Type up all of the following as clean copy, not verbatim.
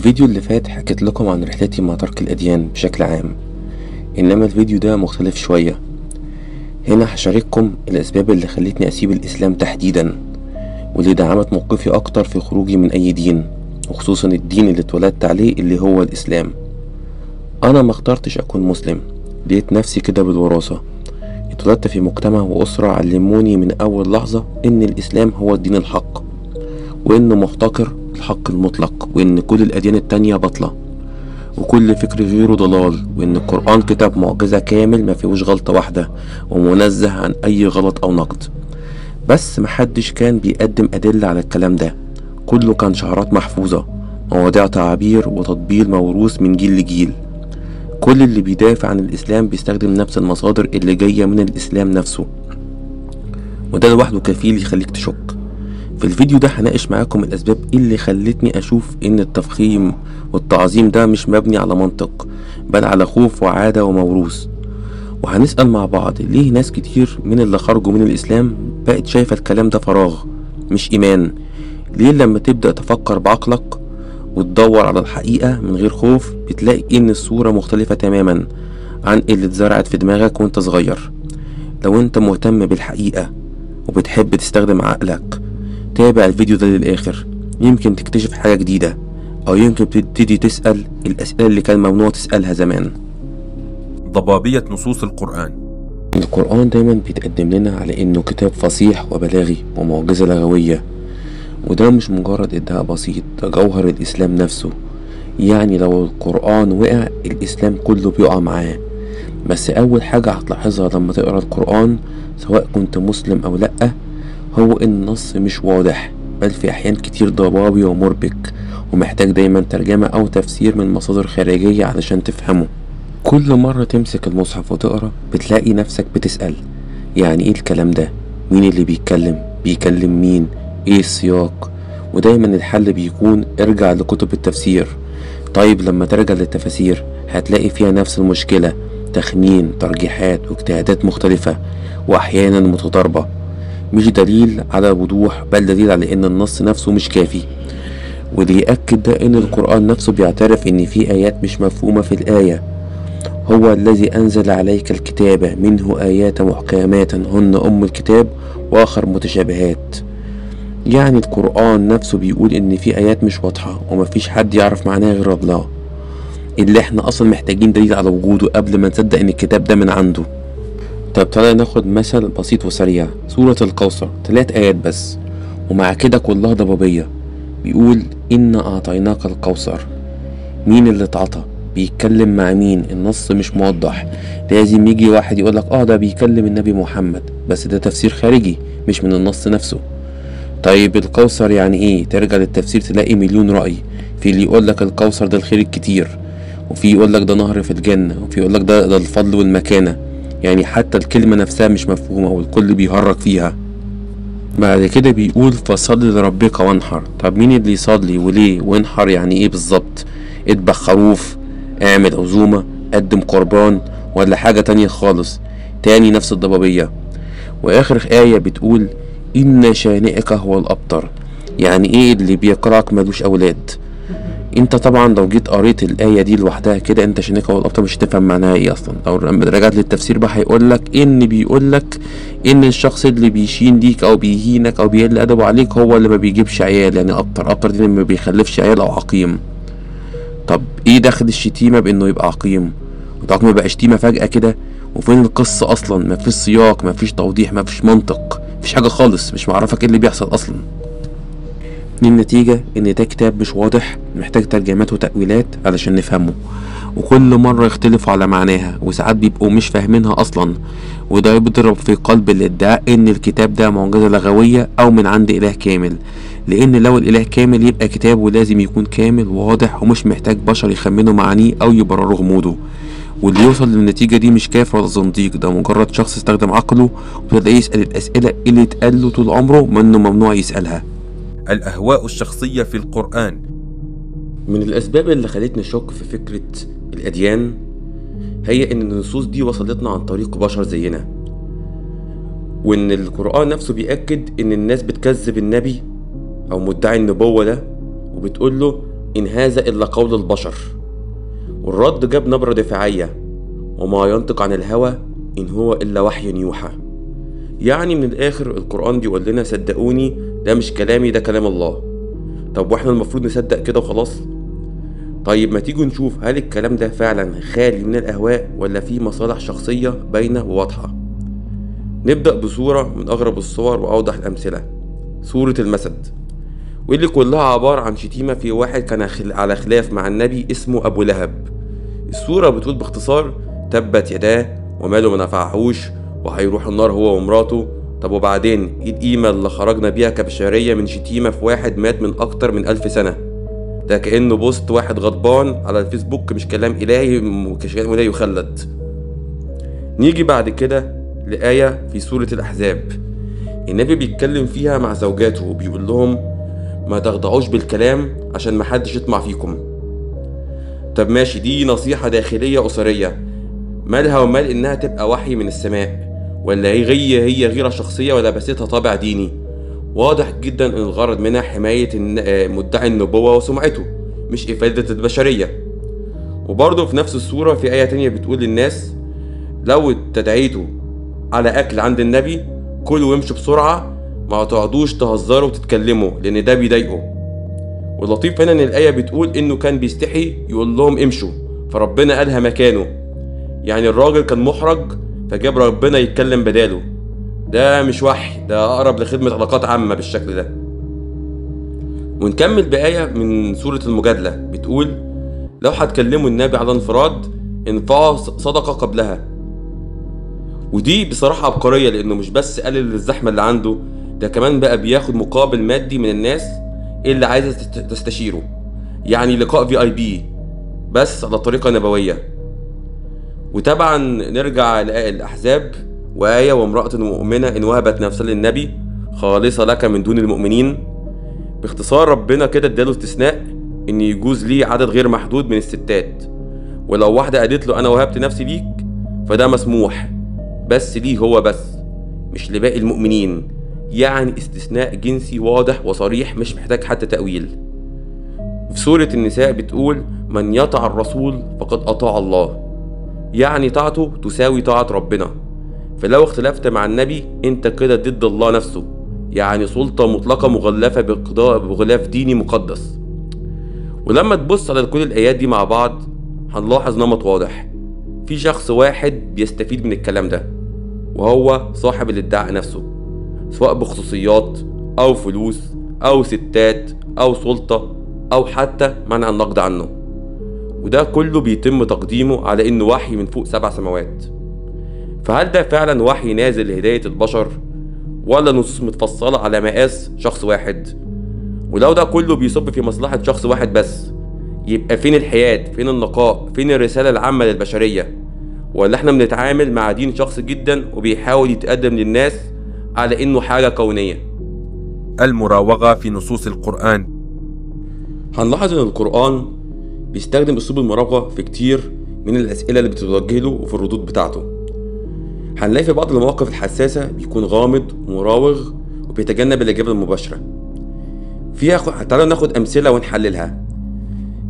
الفيديو اللي فات حكيت لكم عن رحلتي مع ترك الأديان بشكل عام، إنما الفيديو ده مختلف شوية. هنا هشارككم الأسباب اللي خلتني أسيب الإسلام تحديدا، واللي دعمت موقفي أكتر في خروجي من أي دين، وخصوصا الدين اللي اتولدت عليه اللي هو الإسلام. أنا ما اخترتش أكون مسلم، لقيت نفسي كده بالوراثة. اتولدت في مجتمع وأسرة علموني من أول لحظة إن الإسلام هو الدين الحق، وإنه محتكر الحق المطلق، وإن كل الأديان التانية باطلة، وكل فكر غيره ضلال، وإن القرآن كتاب معجزة كامل ما فيهوش غلطة واحدة ومنزه عن أي غلط أو نقد. بس محدش كان بيقدم أدلة على الكلام ده، كله كان شعارات محفوظة، مواضيع تعابير وتطبيل موروث من جيل لجيل. كل اللي بيدافع عن الإسلام بيستخدم نفس المصادر اللي جاية من الإسلام نفسه، وده لوحده كفيل يخليك تشك. في الفيديو ده هناقش معاكم الأسباب اللي خلتني أشوف إن التفخيم والتعظيم ده مش مبني على منطق، بل على خوف وعادة وموروث. وهنسأل مع بعض ليه ناس كتير من اللي خرجوا من الإسلام بقت شايفة الكلام ده فراغ مش إيمان. ليه لما تبدأ تفكر بعقلك وتدور على الحقيقة من غير خوف بتلاقي إن الصورة مختلفة تماما عن اللي اتزرعت في دماغك وانت صغير. لو انت مهتم بالحقيقة وبتحب تستخدم عقلك، تابع الفيديو ده للآخر، يمكن تكتشف حاجة جديدة، أو يمكن تبتدي تسأل الأسئلة اللي كان ممنوع تسألها زمان. ضبابية نصوص القرآن. القرآن دايما بيتقدم لنا على إنه كتاب فصيح وبلاغي ومعجزة لغوية، وده مش مجرد ادعاء بسيط، ده جوهر الإسلام نفسه. يعني لو القرآن وقع الإسلام كله بيقع معاه. بس أول حاجة هتلاحظها لما تقرأ القرآن سواء كنت مسلم أو لأ، هو إن النص مش واضح، بل في أحيان كتير ضبابي ومربك، ومحتاج دايما ترجمة أو تفسير من مصادر خارجية علشان تفهمه. كل مرة تمسك المصحف وتقرأ بتلاقي نفسك بتسأل، يعني إيه الكلام ده؟ مين اللي بيتكلم؟ بيكلم مين؟ إيه السياق؟ ودايما الحل بيكون ارجع لكتب التفسير. طيب لما ترجع للتفاسير هتلاقي فيها نفس المشكلة، تخمين، ترجيحات، واجتهادات مختلفة وأحيانا متضاربة. مش دليل على وضوح، بل دليل على ان النص نفسه مش كافي. واللي يأكد ده ان القرآن نفسه بيعترف ان في آيات مش مفهومة في الآية. هو الذي أنزل عليك الكتاب منه آيات محكمات هن أم الكتاب وآخر متشابهات. يعني القرآن نفسه بيقول ان في آيات مش واضحة ومفيش حد يعرف معناها غير الله، اللي احنا اصلا محتاجين دليل على وجوده قبل ما نصدق ان الكتاب ده من عنده. طب تعالى ناخد مثل بسيط وسريع. سورة الكوثر 3 آيات بس، ومع كده كلها ضبابية. بيقول إنا أعطيناك الكوثر. مين اللي اتعطى؟ بيتكلم مع مين؟ النص مش موضح. لازم يجي واحد يقولك ده بيكلم النبي محمد، بس ده تفسير خارجي مش من النص نفسه. طيب الكوثر يعني ايه؟ ترجع للتفسير تلاقي مليون رأي. في اللي يقولك الكوثر ده الخير الكتير، وفي يقولك ده نهر في الجنة، وفي يقولك ده الفضل والمكانة. يعني حتى الكلمة نفسها مش مفهومة والكل بيهرج فيها. بعد كده بيقول فصل لربك وانحر. طب مين اللي يصلي وليه؟ وانحر يعني ايه بالظبط؟ اذبح خروف، اعمل عزومة، قدم قربان، ولا حاجة تانية خالص؟ تاني نفس الضبابية. واخر آية بتقول إن شانئك هو الأبتر. يعني ايه اللي بيقرأك ملوش أولاد؟ انت طبعا لو جيت قريت الايه دي لوحدها كده، انت شانئك هو الابتر، مش هتفهم معناها ايه اصلا. لو رجعت للتفسير بقى هيقولك ان بيقولك ان الشخص اللي بيشين ليك او بيهينك او بيقل ادبه عليك هو اللي ما بيجيبش عيال. يعني ابتر، ابتر دي ما بيخلفش عيال او عقيم. طب ايه دخل الشتيمه بانه يبقى عقيم؟ وطب ما بقى شتيمه فجاه كده؟ وفين القصه اصلا؟ مفيش سياق، مفيش توضيح، مفيش منطق، مفيش حاجه خالص، مش معرفك ايه اللي بيحصل اصلا. النتيجة ان ده كتاب مش واضح، محتاج ترجمات وتأويلات علشان نفهمه، وكل مرة يختلفوا على معناها، وساعات بيبقوا مش فاهمينها اصلا. وده بيضرب في قلب الادعاء ان الكتاب ده معجزة لغوية او من عند اله كامل، لان لو الاله كامل يبقى كتابه لازم يكون كامل وواضح ومش محتاج بشر يخمنوا معانيه او يبرروا غموضه. واللي يوصل للنتيجة دي مش كافر ولا زنديق، ده مجرد شخص استخدم عقله وابتدى يسأل الاسئلة اللي اتقال له طول عمره منه ممنوع يسألها. الأهواء الشخصية في القرآن. من الأسباب اللي خلتني أشك في فكرة الأديان هي إن النصوص دي وصلتنا عن طريق بشر زينا، وإن القرآن نفسه بيأكد إن الناس بتكذب النبي أو مدعي النبوة ده، وبتقول له إن هذا إلا قول البشر. والرد جاب نبرة دفاعية، وما ينطق عن الهوى إن هو إلا وحي يوحى. يعني من الآخر القرآن بيقول لنا صدقوني ده مش كلامي، ده كلام الله. طب واحنا المفروض نصدق كده وخلاص؟ طيب ما تيجوا نشوف هل الكلام ده فعلا خالي من الأهواء ولا فيه مصالح شخصية باينة وواضحة. نبدأ بصورة من أغرب الصور وأوضح الأمثلة، سورة المسد، واللي كلها عبارة عن شتيمة في واحد كان على خلاف مع النبي اسمه أبو لهب. السورة بتقول باختصار تبت يداه وماله ما نفعهوش وهيروح النار هو ومراته. طب وبعدين ايه القيمة اللي خرجنا بيها كبشرية من شتيمة في واحد مات من أكتر من 1000 سنة؟ ده كأنه بوست واحد غضبان على الفيسبوك، مش كلام إلهي، مش كلام إلهي يخلد. نيجي بعد كده لآية في سورة الأحزاب، النبي بيتكلم فيها مع زوجاته وبيقول لهم ما تخضعوش بالكلام عشان محدش يطمع فيكم. طب ماشي، دي نصيحة داخلية أسرية، مالها ومال إنها تبقى وحي من السماء؟ ولا هي غيرة شخصية ولا بستها طابع ديني؟ واضح جدا إن الغرض منها حماية مدعي النبوة وسمعته، مش إفادة البشرية. وبرضه في نفس السورة في آية تانية بتقول للناس لو اتدعيتوا على أكل عند النبي كلوا وامشوا بسرعة، ما تقعدوش تهزروا وتتكلموا لأن ده بيضايقه. واللطيف هنا إن الآية بتقول إنه كان بيستحي يقول لهم امشوا، فربنا قالها مكانه. يعني الراجل كان محرج فجاب ربنا يتكلم بداله. ده مش وحي، ده أقرب لخدمة علاقات عامة بالشكل ده. ونكمل بآية من سورة المجادلة بتقول لو هتكلموا النبي على انفراد انفعوا صدقة قبلها. ودي بصراحة عبقرية، لأنه مش بس قلل الزحمة اللي عنده، ده كمان بقى بياخد مقابل مادي من الناس اللي عايزة تستشيره، يعني لقاء VIP بس على طريقة نبوية. وطبعا نرجع للأحزاب وآية وامرأة مؤمنة إن وهبت نفسها للنبي خالصة لك من دون المؤمنين. باختصار ربنا كده اداله استثناء إن يجوز ليه عدد غير محدود من الستات، ولو واحدة قالت له أنا وهبت نفسي ليك فده مسموح، بس ليه هو بس، مش لباقي المؤمنين. يعني استثناء جنسي واضح وصريح مش محتاج حتى تأويل. في سورة النساء بتقول من يطع الرسول فقد أطاع الله، يعني طاعته تساوي طاعة ربنا. فلو اختلفت مع النبي انت كده ضد الله نفسه، يعني سلطة مطلقة مغلفة بغلاف ديني مقدس. ولما تبص على كل الآيات دي مع بعض هنلاحظ نمط واضح، في شخص واحد بيستفيد من الكلام ده وهو صاحب الادعاء نفسه، سواء بخصوصيات أو فلوس أو ستات أو سلطة أو حتى منع النقد عنه. وده كله بيتم تقديمه على إنه وحي من فوق 7 سماوات. فهل ده فعلا وحي نازل لهداية البشر ولا نصوص متفصلة على مقاس شخص واحد؟ ولو ده كله بيصب في مصلحة شخص واحد بس، يبقى فين الحياد؟ فين النقاء؟ فين الرسالة العامة للبشرية؟ ولا احنا بنتعامل مع دين شخص جدا وبيحاول يتقدم للناس على انه حاجة كونية؟ المراوغة في نصوص القرآن. هنلاحظ ان القرآن بيستخدم اسلوب المراوغة في كتير من الأسئلة اللي بتتوجه له وفي الردود بتاعته. هنلاقي في بعض المواقف الحساسة بيكون غامض ومراوغ وبيتجنب الإجابة المباشرة. فيها تعالوا ناخد أمثلة ونحللها.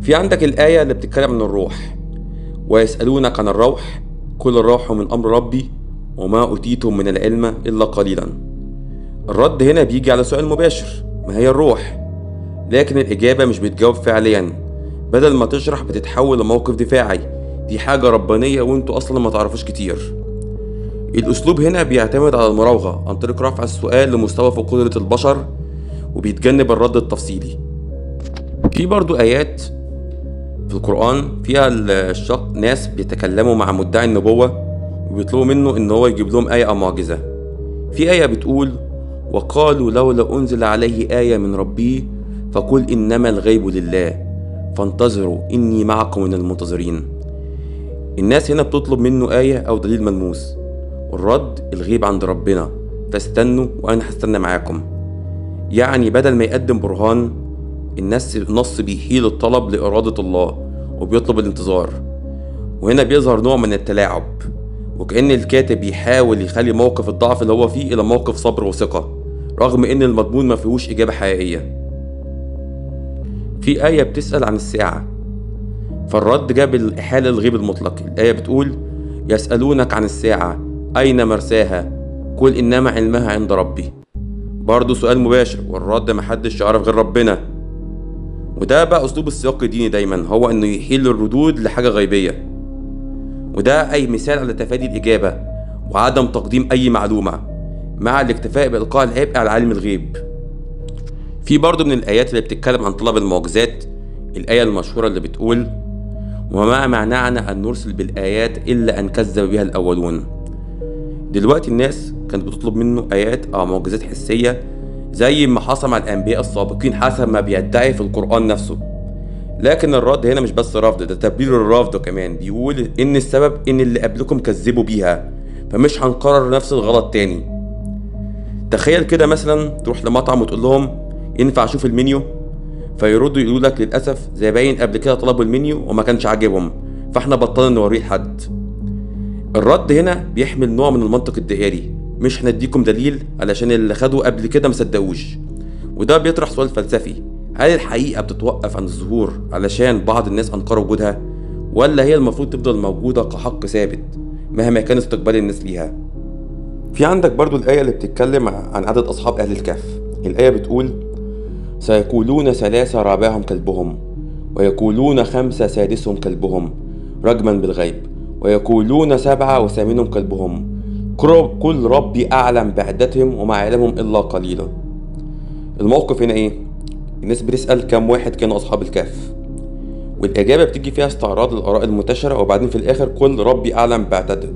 في عندك الآية اللي بتتكلم عن الروح، ويسألونك عن الروح كل الروح من أمر ربي وما أوتيتم من العلم إلا قليلا. الرد هنا بيجي على سؤال مباشر، ما هي الروح؟ لكن الإجابة مش بتجاوب فعليا، بدل ما تشرح بتتحول لموقف دفاعي، دي حاجة ربانية وانتوا أصلا ما تعرفوش كتير. الأسلوب هنا بيعتمد على المراوغة عن طريق رفع السؤال لمستوى فوق قدرة البشر، وبيتجنب الرد التفصيلي. في برضو آيات في القرآن فيها ناس بيتكلموا مع مدعي النبوة وبيطلبوا منه إن هو يجيب لهم آية أو معجزة. في آية بتقول وقالوا لولا أنزل عليه آية من ربه فقل إنما الغيب لله فانتظروا إني معكم من المنتظرين. الناس هنا بتطلب منه آية أو دليل ملموس، والرد الغيب عند ربنا فاستنوا وأنا هستنى معاكم. يعني بدل ما يقدم برهان، الناس النص بيحيل الطلب لإرادة الله وبيطلب الانتظار. وهنا بيظهر نوع من التلاعب، وكأن الكاتب بيحاول يخلي موقف الضعف اللي هو فيه إلى موقف صبر وثقة، رغم إن المضمون ما فيهوش إجابة حقيقية. في آية بتسأل عن الساعة، فالرد جاب الإحالة للغيب المطلق. الآية بتقول يسألونك عن الساعة أين مرساها قل إنما علمها عند ربي. برضه سؤال مباشر والرد محدش يعرف غير ربنا. وده بقى أسلوب السياق الديني دايما، هو إنه يحيل الردود لحاجة غيبية. وده أي مثال على تفادي الإجابة وعدم تقديم أي معلومة مع الاكتفاء بإلقاء العبء على عالم الغيب. في برضه من الآيات اللي بتتكلم عن طلب المعجزات الآية المشهورة اللي بتقول وما منعنا أن نرسل بالآيات إلا أن كذب بها الأولون. دلوقتي الناس كانت بتطلب منه آيات أو معجزات حسية زي ما حصل مع الأنبياء السابقين حسب ما بيدعي في القرآن نفسه. لكن الرد هنا مش بس رفض، ده تبرير الرفض كمان. بيقول إن السبب إن اللي قبلكم كذبوا بيها، فمش هنكرر نفس الغلط تاني. تخيل كده مثلا تروح لمطعم وتقول لهم ينفع أشوف المنيو؟ فيردوا يقولوا لك للأسف زباين قبل كده طلبوا المنيو وما كانش عاجبهم، فاحنا بطلنا نوريه لحد. الرد هنا بيحمل نوع من المنطق الدائري، مش هنديكم دليل علشان اللي خدوه قبل كده مصدقوش. وده بيطرح سؤال فلسفي، هل الحقيقة بتتوقف عن الظهور علشان بعض الناس أنكروا وجودها، ولا هي المفروض تفضل موجودة كحق ثابت مهما كان استقبال الناس ليها؟ في عندك برضو الآية اللي بتتكلم عن عدد أصحاب أهل الكهف. الآية بتقول سيقولون 3 رابعهم كلبهم، ويقولون 5 سادسهم كلبهم رجما بالغيب، ويقولون 7 وثامنهم كلبهم، قل ربي أعلم بعدتهم وما علمهم إلا قليلا. الموقف هنا إيه؟ الناس بتسأل كم واحد كانوا أصحاب الكهف، والإجابة بتيجي فيها استعراض للآراء المنتشرة، وبعدين في الآخر قل ربي أعلم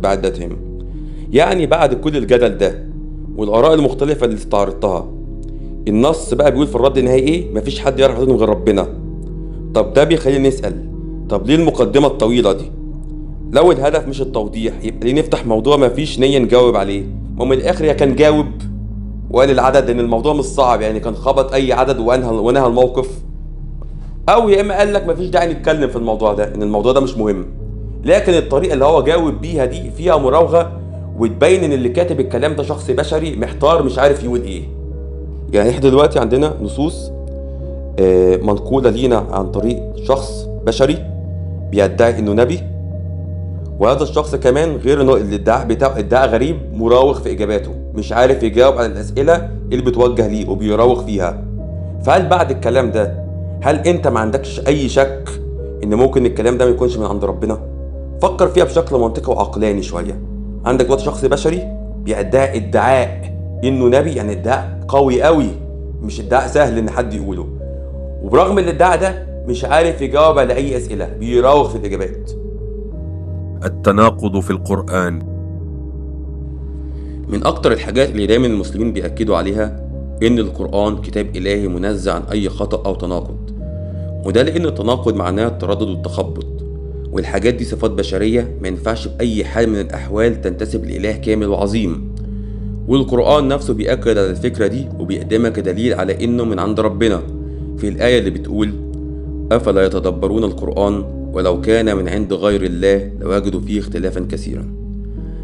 بعدتهم. يعني بعد كل الجدل ده والآراء المختلفة اللي استعرضتها، النص بقى بيقول في الرد النهائي إيه؟ مفيش حد يعرف عددهم غير ربنا. طب ده بيخلينا نسأل، طب ليه المقدمة الطويلة دي؟ لو الهدف مش التوضيح يبقى ليه نفتح موضوع مفيش نية نجاوب عليه؟ ما من الآخر يا كان جاوب وقال العدد لأن الموضوع مش صعب، يعني كان خبط أي عدد وانهى الموقف، أو يا إما قال لك مفيش داعي نتكلم في الموضوع ده، إن الموضوع ده مش مهم. لكن الطريقة اللي هو جاوب بيها دي فيها مراوغة، وتبين إن اللي كاتب الكلام ده شخص بشري محتار مش عارف يقول إيه. يعني إحنا دلوقتي عندنا نصوص منقولة لينا عن طريق شخص بشري بيدعي إنه نبي، وهذا الشخص كمان غير انه الادعاء بتاعه ادعاء غريب، مراوغ في اجاباته، مش عارف يجاوب على الاسئله اللي بتوجه ليه وبيراوغ فيها. فهل بعد الكلام ده هل انت ما عندكش اي شك ان ممكن الكلام ده ما يكونش من عند ربنا؟ فكر فيها بشكل منطقي وعقلاني شويه. عندك دلوقتي شخص بشري بيدعي ادعاء انه نبي، يعني ادعاء قوي قوي، مش ادعاء سهل ان حد يقوله، وبرغم الادعاء ده مش عارف يجاوب على اي اسئله، بيراوغ في الاجابات. التناقض في القرآن. من أكتر الحاجات اللي دايما المسلمين بيأكدوا عليها إن القرآن كتاب إلهي منزه عن أي خطأ أو تناقض، وده لأن التناقض معناه التردد والتخبط، والحاجات دي صفات بشرية ما ينفعش بأي حال من الأحوال تنتسب لإله كامل وعظيم. والقرآن نفسه بيأكد على الفكرة دي وبيقدمها كدليل على إنه من عند ربنا في الآية اللي بتقول أفلا يتدبرون القرآن ولو كان من عند غير الله لوجدوا فيه اختلافا كثيرا.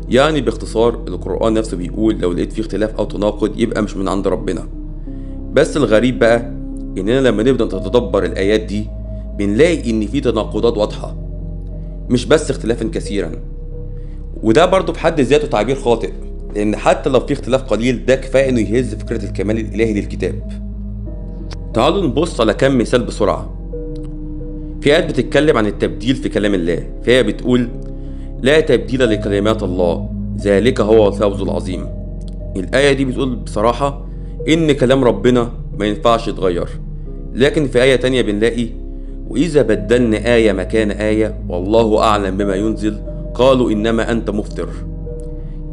يعني باختصار القرآن نفسه بيقول لو لقيت فيه اختلاف أو تناقض يبقى مش من عند ربنا. بس الغريب بقى إننا لما نبدأ نتدبر الآيات دي بنلاقي إن فيه تناقضات واضحة، مش بس اختلافا كثيرا. وده برضه في حد ذاته تعبير خاطئ، لأن حتى لو فيه اختلاف قليل ده كفاية إنه يهز فكرة الكمال الإلهي للكتاب. تعالوا نبص على كم مثال بسرعة. في آيات بتتكلم عن التبديل في كلام الله، فهي بتقول لا تبديل لكلمات الله ذلك هو الفوز العظيم. الآية دي بتقول بصراحة إن كلام ربنا ما ينفعش يتغير. لكن في آية تانية بنلاقي وإذا بدلنا آية مكان آية والله أعلم بما ينزل قالوا إنما أنت مفتر.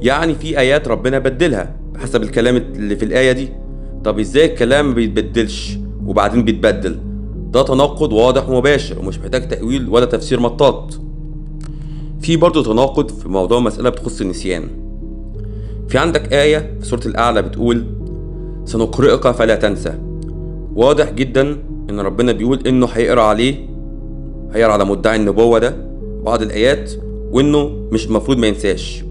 يعني في آيات ربنا بدلها بحسب الكلام اللي في الآية دي. طب إزاي الكلام ما بيتبدلش وبعدين بيتبدل؟ ده تناقض واضح ومباشر ومش محتاج تأويل ولا تفسير مطاط. في برضه تناقض في موضوع مسألة بتخص النسيان. في عندك آية في سورة الأعلى بتقول سنقرئك فلا تنسى. واضح جدا إن ربنا بيقول إنه هيقرأ عليه، هيقرأ على مدعي النبوة ده بعض الآيات وإنه مش المفروض ما ينساش.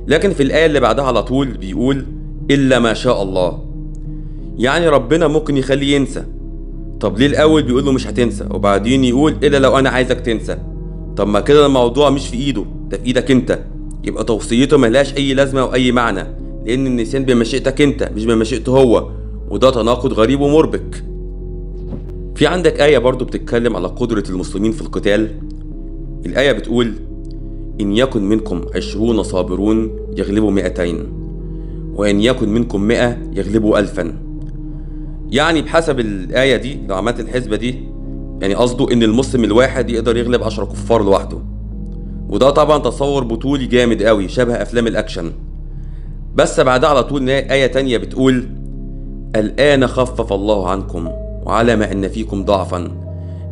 لكن في الآية اللي بعدها على طول بيقول إلا ما شاء الله. يعني ربنا ممكن يخليه ينسى. طب ليه الأول بيقول له مش هتنسى وبعدين يقول إلا لو أنا عايزك تنسى؟ طب ما كده الموضوع مش في إيده، ده في إيدك أنت. يبقى توصيته ملهاش أي لازمة وأي معنى، لأن النسيان بمشيئتك أنت مش بمشيئته هو، وده تناقض غريب ومربك. في عندك آية برضو بتتكلم على قدرة المسلمين في القتال. الآية بتقول إن يكن منكم 20 صابرون يغلبوا 200، وإن يكن منكم 100 يغلبوا 1000. يعني بحسب الآية دي لو عملت الحسبة دي، يعني قصده إن المسلم الواحد يقدر يغلب 10 كفار لوحده، وده طبعا تصور بطولي جامد قوي شبه أفلام الأكشن. بس بعدها على طول آية تانية بتقول الآن خفف الله عنكم وعلم أن فيكم ضعفا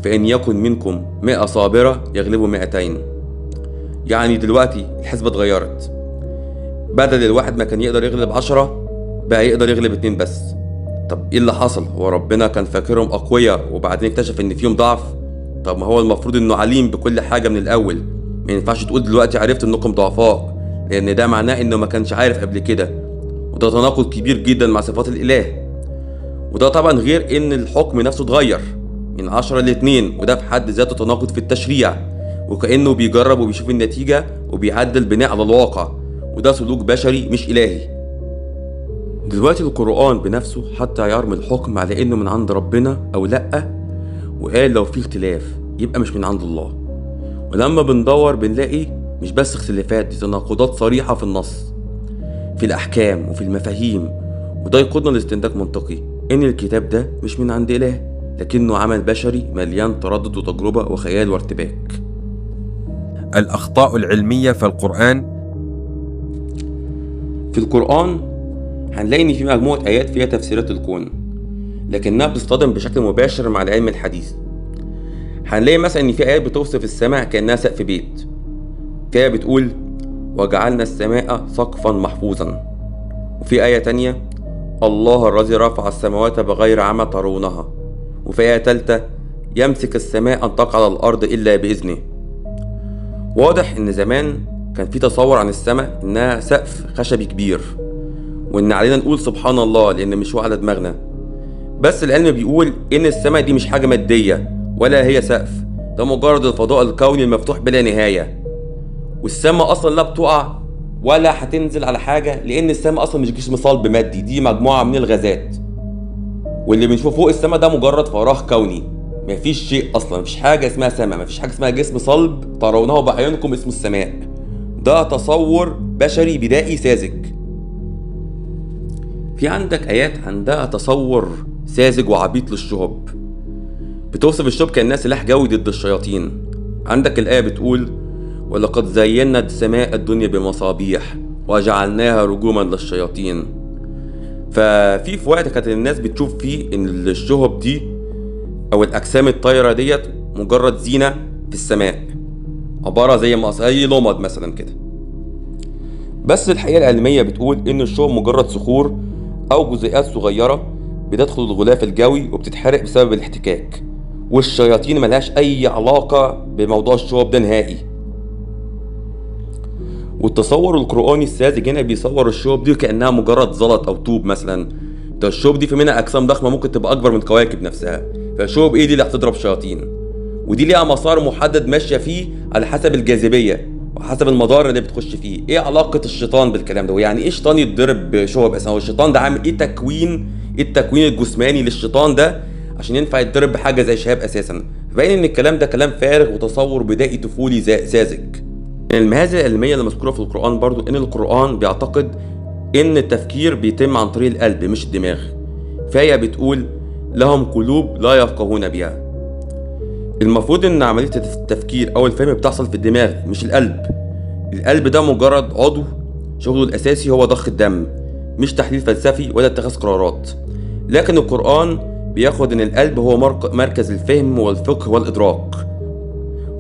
فإن يكن منكم 100 صابرة يغلبوا 200. يعني دلوقتي الحسبة اتغيرت، بدل الواحد ما كان يقدر يغلب 10 بقى يقدر يغلب 2 بس. طب ايه اللي حصل؟ هو ربنا كان فاكرهم اقوياء وبعدين اكتشف ان فيهم ضعف؟ طب ما هو المفروض انه عليم بكل حاجة من الاول، ما ينفعش تقول دلوقتي عرفت انكم ضعفاء، لان ده معناه انه ما كانش عارف قبل كده، وده تناقض كبير جدا مع صفات الاله. وده طبعا غير ان الحكم نفسه اتغير من 10 ل2، وده في حد ذاته تناقض في التشريع، وكأنه بيجرب وبيشوف النتيجة وبيعدل بناء على الواقع، وده سلوك بشري مش إلهي. دلوقتي القرآن بنفسه حتى يرمي الحكم على إنه من عند ربنا أو لأ، وقال لو في اختلاف يبقى مش من عند الله. ولما بندور بنلاقي مش بس اختلافات، دي تناقضات صريحة في النص، في الأحكام وفي المفاهيم، وده يقودنا لاستنتاج منطقي إن الكتاب ده مش من عند إله، لكنه عمل بشري مليان تردد وتجربة وخيال وارتباك. الأخطاء العلمية في القرآن. في القرآن هنلاقي إن في مجموعة آيات فيها تفسيرات الكون، لكنها بتصطدم بشكل مباشر مع العلم الحديث. هنلاقي مثلا إن في آيات بتوصف السماء كأنها سقف بيت، في آية بتقول وجعلنا السماء سقفا محفوظا، وفي آية تانية الله الذي رفع السماوات بغير عمى ترونها، وفي آية تالتة يمسك السماء أن تقع على الأرض إلا بإذنه. واضح إن زمان كان في تصور عن السماء إنها سقف خشبي كبير، وإن علينا نقول سبحان الله لأن مش على دماغنا. بس العلم بيقول إن السماء دي مش حاجة مادية ولا هي سقف، ده مجرد الفضاء الكوني المفتوح بلا نهاية. والسماء أصلا لا بتقع ولا هتنزل على حاجة، لأن السماء أصلا مش جسم صلب مادي، دي مجموعة من الغازات، واللي بنشوفه فوق السماء ده مجرد فراغ كوني، مفيش شيء أصلا، مفيش حاجة اسمها سماء، مفيش حاجة اسمها جسم صلب ترونه بعيونكم اسمه السماء. ده تصور بشري بدائي ساذج. في عندك آيات عندها تصور ساذج وعبيط للشهب، بتوصف الشهب كأنها سلاح جوي ضد الشياطين. عندك الآية بتقول ولقد زينا السماء الدنيا بمصابيح وجعلناها رجوما للشياطين. ففي وقت كانت الناس بتشوف فيه ان الشهب دي او الاجسام الطايره ديت مجرد زينه في السماء، عباره زي ما اي لمض مثلا كده. بس الحقيقه العلميه بتقول ان الشهب مجرد صخور او جزيئات صغيره بتدخل الغلاف الجوي وبتتحرق بسبب الاحتكاك، والشياطين ملهاش اي علاقه بموضوع الشهب ده نهائي. والتصور القرآني الساذج هنا بيصور الشهب دي كأنها مجرد زلط أو طوب مثلا. ده الشهب دي في منها أجسام ضخمة ممكن تبقى أكبر من الكواكب نفسها، فشهب إيه دي اللي هتضرب شياطين؟ ودي ليها مسار محدد ماشية فيه على حسب الجاذبية وحسب المدار اللي بتخش فيه. إيه علاقة الشيطان بالكلام ده؟ ويعني إيه شيطان يتضرب بشهب أصلا؟ هو الشيطان ده عامل إيه تكوين؟ إيه التكوين الجسماني للشيطان ده عشان ينفع يتضرب بحاجة زي شهاب أساسا؟ فباين إن الكلام ده كلام فارغ وتصور بدائي طفولي ساذج. المهازل العلمية اللي مذكورة في القرآن برضو إن القرآن بيعتقد إن التفكير بيتم عن طريق القلب مش الدماغ. فهي بتقول لهم قلوب لا يفقهون بها. المفروض إن عملية التفكير أو الفهم بتحصل في الدماغ مش القلب. القلب ده مجرد عضو شغله الأساسي هو ضخ الدم، مش تحليل فلسفي ولا اتخاذ قرارات. لكن القرآن بياخد إن القلب هو مركز الفهم والفقه والإدراك،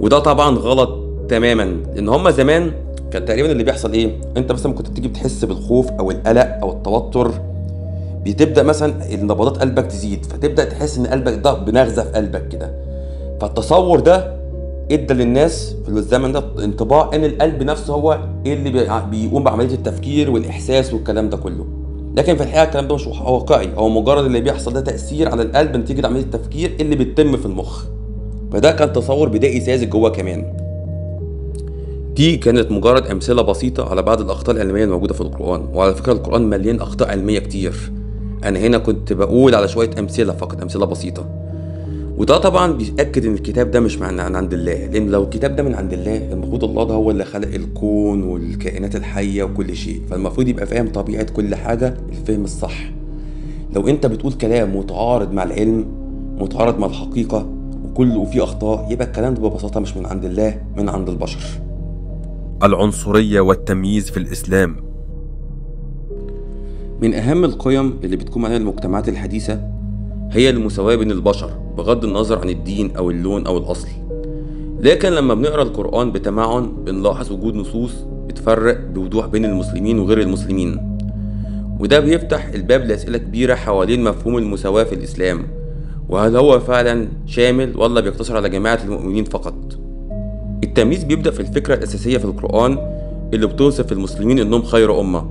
وده طبعا غلط تماما. لان هما زمان كان تقريبا اللي بيحصل ايه، انت مثلا كنت بتيجي بتحس بالخوف او القلق او التوتر، بتبدا مثلا نبضات قلبك تزيد، فتبدا تحس ان قلبك ده بنغزه في قلبك كده. فالتصور ده ادى للناس في الزمن ده انطباع ان القلب نفسه هو اللي بيقوم بعمليه التفكير والاحساس والكلام ده كله. لكن في الحقيقة الكلام ده مش واقعي، هو مجرد اللي بيحصل ده تأثير على القلب نتيجة عملية التفكير اللي بتتم في المخ. فده كان تصور بدائي ساذج جوه كمان. دي كانت مجرد أمثلة بسيطة على بعض الأخطاء العلمية الموجودة في القرآن. وعلى فكرة القرآن مليان أخطاء علمية كتير، أنا هنا كنت بقول على شوية أمثلة فقط، أمثلة بسيطة. وده طبعا بيأكد إن الكتاب ده مش من عند الله، لأن لو الكتاب ده من عند الله المفروض الله ده هو اللي خلق الكون والكائنات الحية وكل شيء، فالمفروض يبقى فاهم طبيعة كل حاجة الفهم الصح. لو أنت بتقول كلام متعارض مع العلم، متعارض مع الحقيقة، وكله فيه أخطاء، يبقى الكلام ده ببساطة مش من عند الله، من عند البشر. العنصرية والتمييز في الإسلام. من أهم القيم اللي بتقوم عليها المجتمعات الحديثة هي المساواة بين البشر بغض النظر عن الدين أو اللون أو الأصل. لكن لما بنقرأ القرآن بتمعن بنلاحظ وجود نصوص بتفرق بوضوح بين المسلمين وغير المسلمين، وده بيفتح الباب لأسئلة كبيرة حوالين مفهوم المساواة في الإسلام، وهل هو فعلا شامل ولا بيقتصر على جماعة المؤمنين فقط. التمييز بيبدأ في الفكرة الأساسية في القرآن اللي بتوصف المسلمين إنهم خير أمة،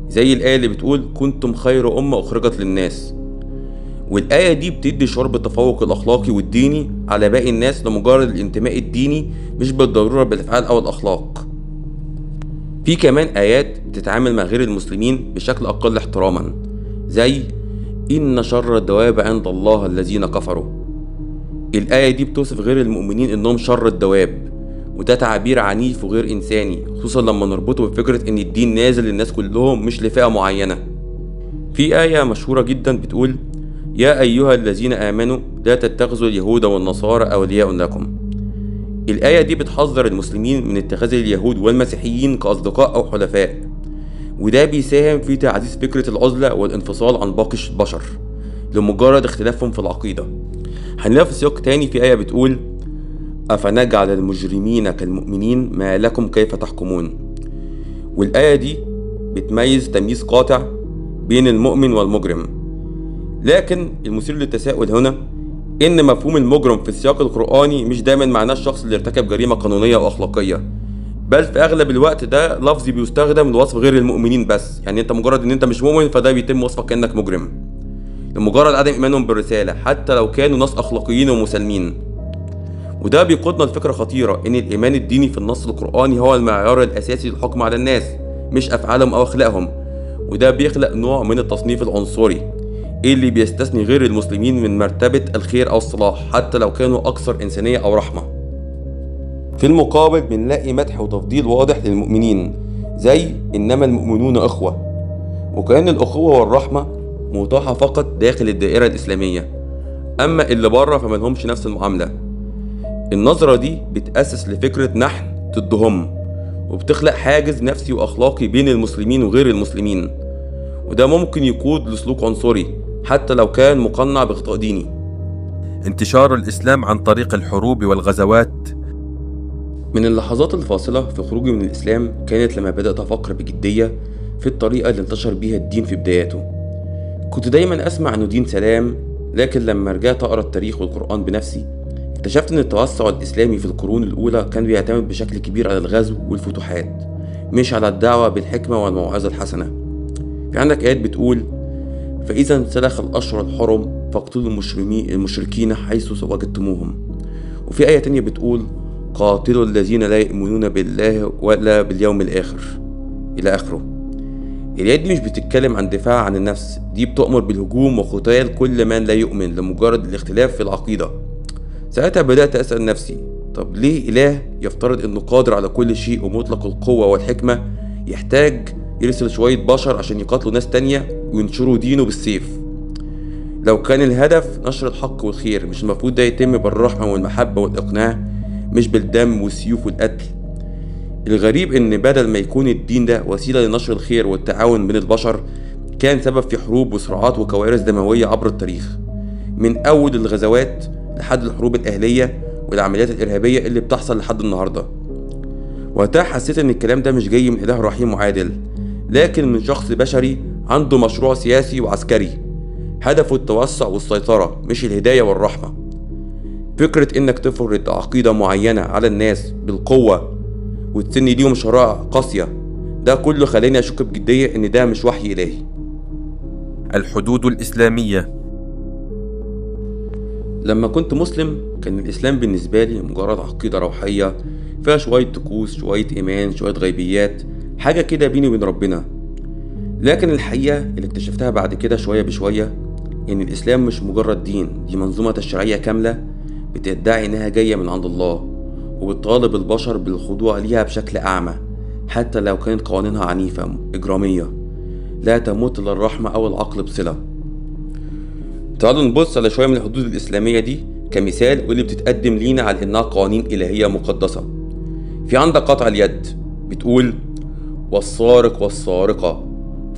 زي الآية اللي بتقول كنتم خير أمة أخرجت للناس. والآية دي بتدي شعور بالتفوق الأخلاقي والديني على باقي الناس لمجرد الانتماء الديني، مش بالضرورة بالأفعال أو الأخلاق. في كمان آيات بتتعامل مع غير المسلمين بشكل أقل احتراما، زي إن شر الدواب عند الله الذين كفروا. الآية دي بتوصف غير المؤمنين إنهم شر الدواب، وده تعبير عنيف وغير إنساني، خصوصا لما نربطه بفكرة إن الدين نازل للناس كلهم مش لفئة معينة. في آية مشهورة جدا بتقول يا أيها الذين آمنوا لا تتخذوا اليهود والنصارى أولياء لكم. الآية دي بتحذر المسلمين من اتخاذ اليهود والمسيحيين كأصدقاء أو حلفاء، وده بيساهم في تعزيز فكرة العزلة والانفصال عن باقي البشر لمجرد اختلافهم في العقيدة. هنلاقي في سياق تاني في آية بتقول أفنجعل المجرمين كالمؤمنين ما لكم كيف تحكمون. والآية دي بتميز تمييز قاطع بين المؤمن والمجرم. لكن المثير للتساؤل هنا إن مفهوم المجرم في السياق القرآني مش دايما معناه الشخص اللي ارتكب جريمة قانونية أو أخلاقية، بل في أغلب الوقت ده لفظ بيستخدم لوصف غير المؤمنين بس. يعني أنت مجرد إن أنت مش مؤمن فده بيتم وصفك كأنك مجرم لمجرد عدم إيمانهم بالرسالة، حتى لو كانوا ناس أخلاقيين ومسالمين. وده بيقودنا لفكرة خطيرة، إن الإيمان الديني في النص القرآني هو المعيار الأساسي للحكم على الناس، مش أفعالهم أو أخلاقهم. وده بيخلق نوع من التصنيف العنصري اللي بيستثني غير المسلمين من مرتبة الخير أو الصلاح حتى لو كانوا أكثر إنسانية أو رحمة. في المقابل بنلاقي مدح وتفضيل واضح للمؤمنين، زي إنما المؤمنون إخوة، وكأن الأخوة والرحمة متاحة فقط داخل الدائرة الإسلامية، أما اللي بره فملهمش نفس المعاملة. النظرة دي بتأسس لفكرة نحن ضدهم، وبتخلق حاجز نفسي وأخلاقي بين المسلمين وغير المسلمين، وده ممكن يقود لسلوك عنصري حتى لو كان مقنع بغطاء ديني. انتشار الإسلام عن طريق الحروب والغزوات. من اللحظات الفاصلة في خروجي من الإسلام كانت لما بدأت أفكر بجدية في الطريقة اللي انتشر بيها الدين في بداياته. كنت دايما أسمع أنه دين سلام، لكن لما رجعت أقرأ التاريخ والقرآن بنفسي اكتشفت أن التوسع الإسلامي في القرون الأولى كان بيعتمد بشكل كبير على الغزو والفتوحات، مش على الدعوة بالحكمة والموعظة الحسنة. في عندك آيات بتقول فإذا انسلخ الأشهر الحرم فاقتلوا المشركين حيث وجدتموهم، وفي آية تانية بتقول قاتلوا الذين لا يؤمنون بالله ولا باليوم الآخر إلى آخره. الآيات دي مش بتتكلم عن دفاع عن النفس، دي بتؤمر بالهجوم وقتال كل من لا يؤمن لمجرد الاختلاف في العقيدة. ساعتها بدأت أسأل نفسي، طب ليه إله يفترض إنه قادر على كل شيء ومطلق القوة والحكمة يحتاج يرسل شوية بشر عشان يقاتلوا ناس تانية وينشروا دينه بالسيف؟ لو كان الهدف نشر الحق والخير، مش المفروض ده يتم بالرحمة والمحبة والإقناع، مش بالدم والسيوف والقتل؟ الغريب إن بدل ما يكون الدين ده وسيلة لنشر الخير والتعاون بين البشر، كان سبب في حروب وصراعات وكوارث دموية عبر التاريخ، من أول الغزوات لحد الحروب الأهلية والعمليات الإرهابية اللي بتحصل لحد النهاردة. وقتها حسيت إن الكلام ده مش جاي من إله رحيم وعادل، لكن من شخص بشري عنده مشروع سياسي وعسكري هدفه التوسع والسيطرة، مش الهداية والرحمة. فكرة إنك تفرض عقيدة معينة على الناس بالقوة وتسني ليهم شرائع قاسية، ده كله خلاني أشك بجدية إن ده مش وحي إلهي. الحدود الإسلامية. لما كنت مسلم كان الإسلام بالنسبة لي مجرد عقيدة روحية فيها شوية طقوس، شوية إيمان، شوية غيبيات، حاجة كده بيني وبين ربنا. لكن الحقيقة اللي اكتشفتها بعد كده شوية بشوية إن الإسلام مش مجرد دين، دي منظومة تشريعية كاملة بتدعي إنها جاية من عند الله وبتطالب البشر بالخضوع ليها بشكل أعمى، حتى لو كانت قوانينها عنيفة إجرامية لا تمت للرحمة أو العقل بصلة. تعالوا نبص على شوية من الحدود الإسلامية دي كمثال، واللي بتتقدم لينا على إنها قوانين إلهية مقدسة. في عندك قطع اليد، بتقول والسارق والسارقة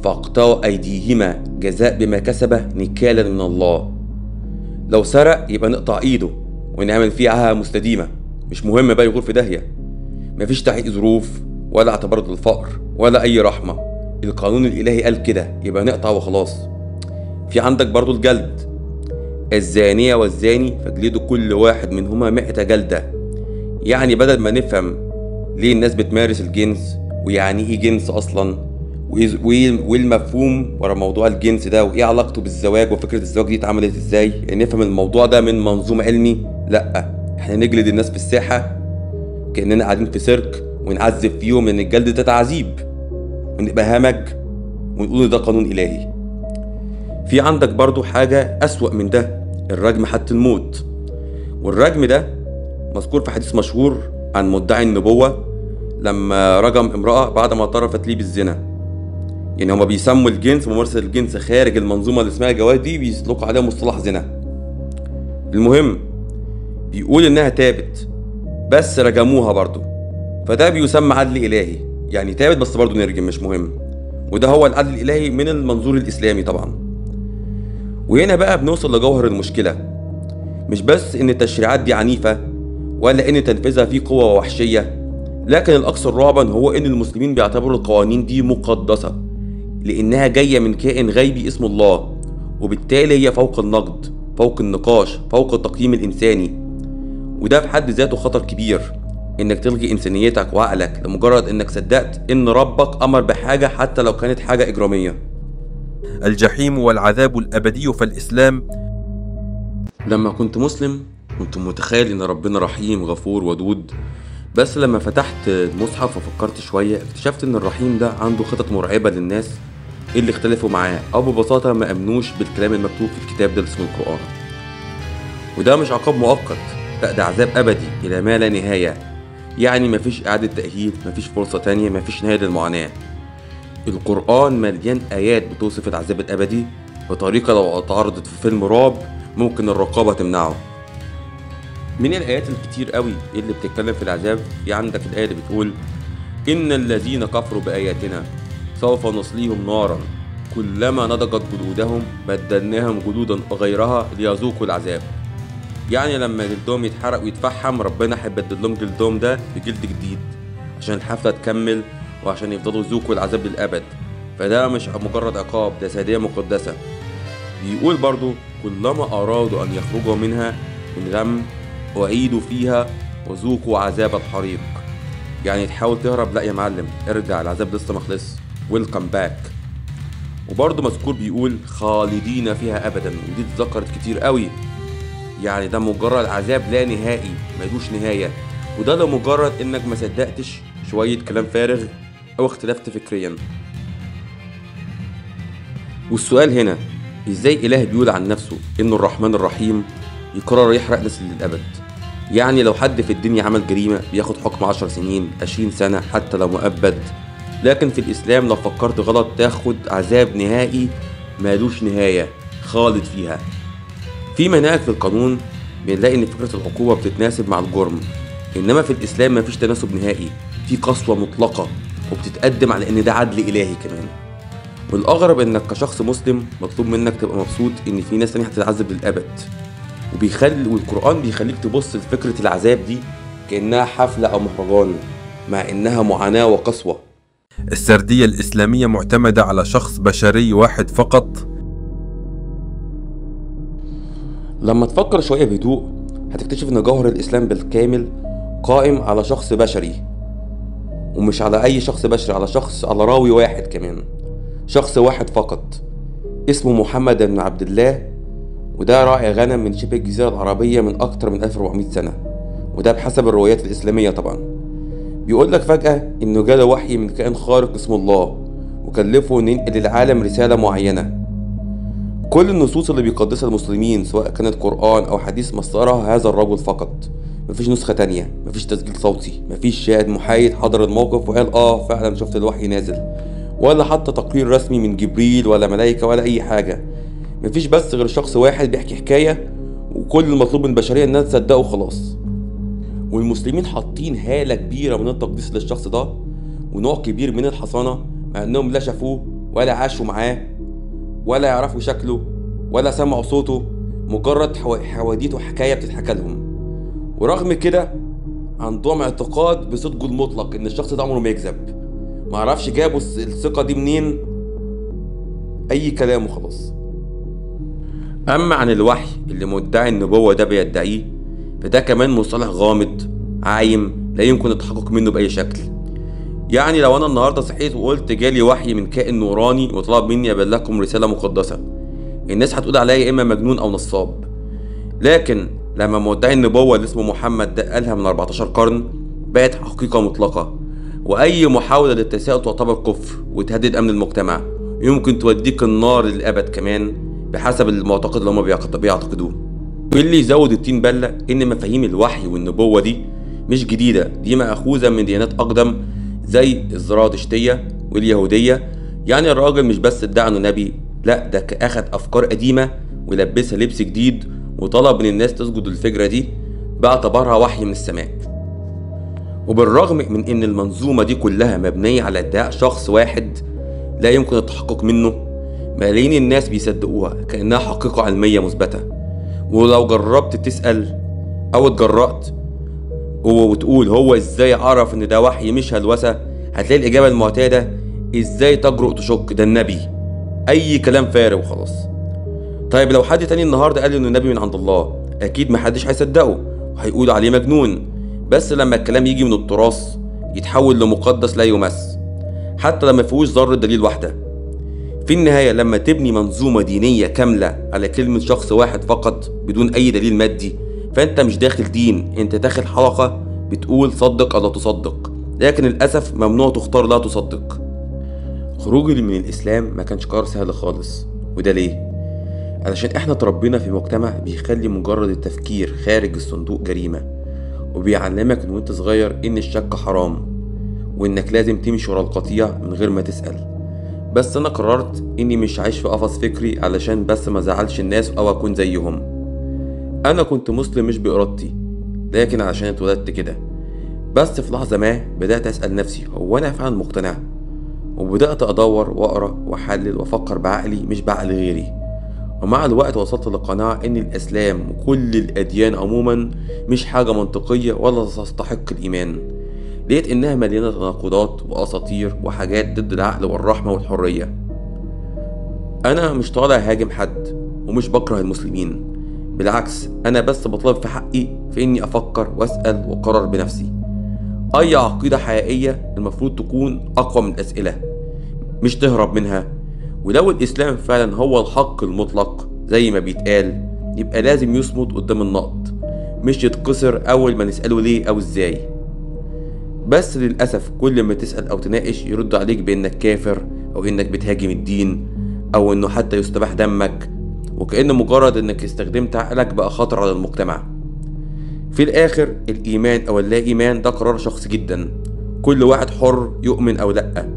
فاقطعوا أيديهما جزاء بما كسبه نكالا من الله. لو سرق يبقى نقطع إيده ونعمل فيها مستديمة، مش مهم بقى يغور في داهية، مفيش تحقيق ظروف ولا اعتبار للفقر ولا أي رحمة، القانون الإلهي قال كده يبقى نقطع وخلاص. في عندك برضو الجلد، الزانية والزاني فاجلدوا كل واحد منهما 100 جلدة. يعني بدل ما نفهم ليه الناس بتمارس الجنس ويعني ايه جنس اصلا وايه المفهوم ورا موضوع الجنس ده وايه علاقته بالزواج وفكرة الزواج دي اتعملت ازاي، يعني نفهم الموضوع ده من منظوم علمي، لا احنا نجلد الناس في الساحة كأننا قاعدين في سيرك ونعذب فيهم، لان الجلد ده تعذيب، ونبقى همج ونقول ده قانون إلهي. في عندك برضو حاجة أسوأ من ده، الرجم حتى الموت. والرجم ده مذكور في حديث مشهور عن مدعي النبوة لما رجم امرأة بعد ما اعترفت ليه بالزنا. يعني هما بيسموا الجنس، ممارسة الجنس خارج المنظومة اللي اسمها جواز دي، بيطلقوا عليها مصطلح زنا. المهم بيقول انها تابت بس رجموها برضو، فده بيسمى عدل إلهي، يعني تابت بس برضو نرجم مش مهم. وده هو العدل الإلهي من المنظور الإسلامي طبعا. وهنا بقى بنوصل لجوهر المشكلة، مش بس إن التشريعات دي عنيفة ولا إن تنفيذها فيه قوة وحشية، لكن الأكثر رعبا هو إن المسلمين بيعتبروا القوانين دي مقدسة لإنها جاية من كائن غيبي اسمه الله، وبالتالي هي فوق النقد، فوق النقاش، فوق التقييم الإنساني. وده في حد ذاته خطر كبير، إنك تلغي إنسانيتك وعقلك لمجرد إنك صدقت إن ربك أمر بحاجة حتى لو كانت حاجة إجرامية. الجحيم والعذاب الأبدي. فالإسلام لما كنت مسلم كنت متخيل إن ربنا رحيم غفور ودود، بس لما فتحت المصحف وفكرت شوية اكتشفت إن الرحيم ده عنده خطط مرعبة للناس اللي اختلفوا معاه أو ببساطة ما أمنوش بالكلام المكتوب في الكتاب ده اللي اسمه القرآن. وده مش عقاب مؤقت، لا ده عذاب أبدي إلى ما لا نهاية. يعني مفيش إعادة تأهيل، مفيش فرصة تانية، مفيش نهاية للمعاناة. القرآن مليان آيات بتوصف العذاب الأبدي بطريقة لو اتعرضت في فيلم رعب ممكن الرقابة تمنعه. من الآيات الكتير قوي اللي بتتكلم في العذاب، في عندك الآية اللي بتقول إن الذين كفروا بآياتنا سوف نصليهم نارا كلما نضجت جلودهم بدلناهم جلودا غيرها ليذوقوا العذاب. يعني لما جلدهم يتحرق ويتفحم ربنا هيبدل لهم جلدهم ده بجلد جديد عشان الحفلة تكمل وعشان يفضلوا يذوقوا العذاب للأبد. فده مش مجرد عقاب، ده سادية مقدسة. بيقول برضو كلما أرادوا أن يخرجوا منها من غم أعيدوا فيها وذوقوا عذاب الحريق. يعني تحاول تهرب، لا يا معلم ارجع، العذاب لسه ما خلصش، welcome back. وبرضو مذكور بيقول خالدين فيها أبدا، ودي اتذكرت كتير قوي. يعني ده مجرد عذاب لا نهائي ملوش نهاية، وده لمجرد انك ما صدقتش شوية كلام فارغ او اختلفت فكريا. والسؤال هنا ازاي اله بيقول عن نفسه انه الرحمن الرحيم يقرر يحرق ناس للابد؟ يعني لو حد في الدنيا عمل جريمة بياخد حكم 10 سنين 20 سنة حتى لو مؤبد، لكن في الاسلام لو فكرت غلط تاخد عذاب نهائي مالوش نهاية خالد فيها. في مناهج في القانون بنلاقي ان فكرة العقوبة بتتناسب مع الجرم، انما في الاسلام مفيش تناسب نهائي، في قسوة مطلقة وبتتقدم على ان ده عدل الهي كمان. والاغرب انك كشخص مسلم مطلوب منك تبقى مبسوط ان في ناس تانية هتتعذب للابد، والقرآن بيخليك تبص لفكرة العذاب دي كأنها حفلة او مهرجان، مع انها معاناة وقسوة. السردية الإسلامية معتمدة على شخص بشري واحد فقط. لما تفكر شوية بهدوء هتكتشف ان جوهر الإسلام بالكامل قائم على شخص بشري، ومش على أي شخص بشري، على شخص، على راوي واحد كمان، شخص واحد فقط. اسمه محمد بن عبد الله، وده راعي غنم من شبه الجزيرة العربية من أكتر من 1400 سنة، وده بحسب الروايات الإسلامية طبعا. بيقول لك فجأة إنه جاله وحي من كائن خارق اسمه الله، وكلفه إنه ينقل للعالم رسالة معينة. كل النصوص اللي بيقدسها المسلمين سواء كانت قرآن أو حديث مصدرها هذا الرجل فقط، مفيش نسخة تانية، مفيش تسجيل صوتي، مفيش شاهد محايد حضر الموقف وقال فعلا شفت الوحي نازل، ولا حتى تقرير رسمي من جبريل ولا ملايكة ولا أي حاجة. مفيش بس غير شخص واحد بيحكي حكاية، وكل المطلوب من البشرية إنها تصدقه خلاص. والمسلمين حاطين هالة كبيرة من التقديس للشخص ده ونوع كبير من الحصانة، مع إنهم لا شافوه ولا عاشوا معاه ولا يعرفوا شكله ولا سمعوا صوته، مجرد حواديت وحكاية بتتحكى لهم. ورغم كده عندهم اعتقاد بصدقه المطلق إن الشخص ده عمره ما يكذب. معرفش جابوا الثقة دي منين، أي كلام وخلاص. أما عن الوحي اللي مدعي النبوة ده بيدعيه، فده كمان مصطلح غامض عايم لا يمكن التحقق منه بأي شكل. يعني لو أنا النهاردة صحيت وقلت جالي وحي من كائن نوراني وطلب مني أبلغكم رسالة مقدسة، الناس هتقول عليا يا إما مجنون أو نصاب. لكن لما مدعي النبوة اللي اسمه محمد ده قالها من 14 قرن بقت حقيقة مطلقة، وأي محاولة للتساؤل تعتبر كفر وتهدد أمن المجتمع، يمكن توديك النار للأبد كمان بحسب المعتقد اللي هم بيعتقدوه. واللي يزود الطين بلة إن مفاهيم الوحي والنبوة دي مش جديدة، دي مأخوذة من ديانات أقدم زي الزرادشتية واليهودية. يعني الراجل مش بس ادعى إنه نبي، لا ده أخد أفكار قديمة ولبسها لبس جديد وطلب من الناس تسجد للفكرة دي باعتبارها وحي من السماء. وبالرغم من إن المنظومة دي كلها مبنية على ادعاء شخص واحد لا يمكن التحقق منه، ملايين الناس بيصدقوها كأنها حقيقة علمية مثبتة. ولو جربت تسأل أو اتجرأت وتقول هو إزاي عرف إن ده وحي مش هلوسة، هتلاقي الإجابة المعتادة إزاي تجرؤ تشك، ده النبي، أي كلام فارغ وخلاص. طيب لو حد تاني النهاردة قال إنه النبي من عند الله، أكيد محدش هيصدقه وهيقول عليه مجنون. بس لما الكلام يجي من التراث يتحول لمقدس لا يمس، حتى لما فيهوش ذرة دليل واحدة. في النهاية لما تبني منظومة دينية كاملة على كلمة شخص واحد فقط بدون أي دليل مادي، فأنت مش داخل دين، أنت داخل حلقة بتقول صدق أو لا تصدق، لكن للأسف ممنوع تختار لا تصدق. خروجي من الإسلام ما كانش قرار سهل خالص، وده ليه؟ علشان إحنا تربينا في مجتمع بيخلي مجرد التفكير خارج الصندوق جريمة، وبيعلمك من وانت صغير إن الشك حرام، وإنك لازم تمشي ورا القطيع من غير ما تسأل. بس أنا قررت إني مش عايش في قفص فكري علشان بس ما زعلش الناس أو أكون زيهم. أنا كنت مسلم مش بإرادتي، لكن علشان اتولدت كده. بس في لحظة ما بدأت أسأل نفسي هو أنا فعلا مقتنع؟ وبدأت أدور وأقرأ وأحلل وأفكر بعقلي مش بعقل غيري. ومع الوقت وصلت لقناعة إن الإسلام وكل الأديان عموما مش حاجة منطقية ولا تستحق الإيمان. لقيت إنها مليانة تناقضات وأساطير وحاجات ضد العقل والرحمة والحرية. أنا مش طالع هاجم حد ومش بكره المسلمين، بالعكس أنا بس بطلب في حقي في إني أفكر وأسأل وأقرر بنفسي. أي عقيدة حقيقية المفروض تكون أقوى من الأسئلة، مش تهرب منها. ولو الإسلام فعلا هو الحق المطلق زي ما بيتقال، يبقى لازم يصمد قدام النقد، مش يتكسر أول ما نسأله ليه أو إزاي. بس للأسف كل ما تسأل أو تناقش يرد عليك بإنك كافر أو إنك بتهاجم الدين أو إنه حتى يستباح دمك، وكأن مجرد إنك استخدمت عقلك بقى خطر على المجتمع. في الآخر الإيمان أو اللا إيمان ده قرار شخصي جدا، كل واحد حر يؤمن أو لأ.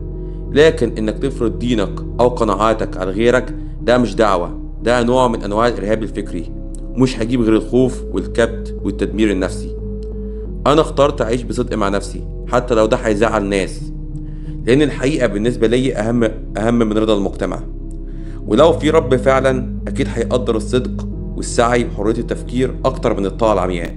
لكن إنك تفرض دينك أو قناعاتك على غيرك ده مش دعوة، ده نوع من أنواع الإرهاب الفكري، مش هجيب غير الخوف والكبت والتدمير النفسي. أنا اخترت أعيش بصدق مع نفسي حتى لو ده هيزعل ناس، لأن الحقيقة بالنسبة لي أهم من رضا المجتمع. ولو في رب فعلا أكيد هيقدر الصدق والسعي وحرية التفكير أكتر من الطاعة العمياء.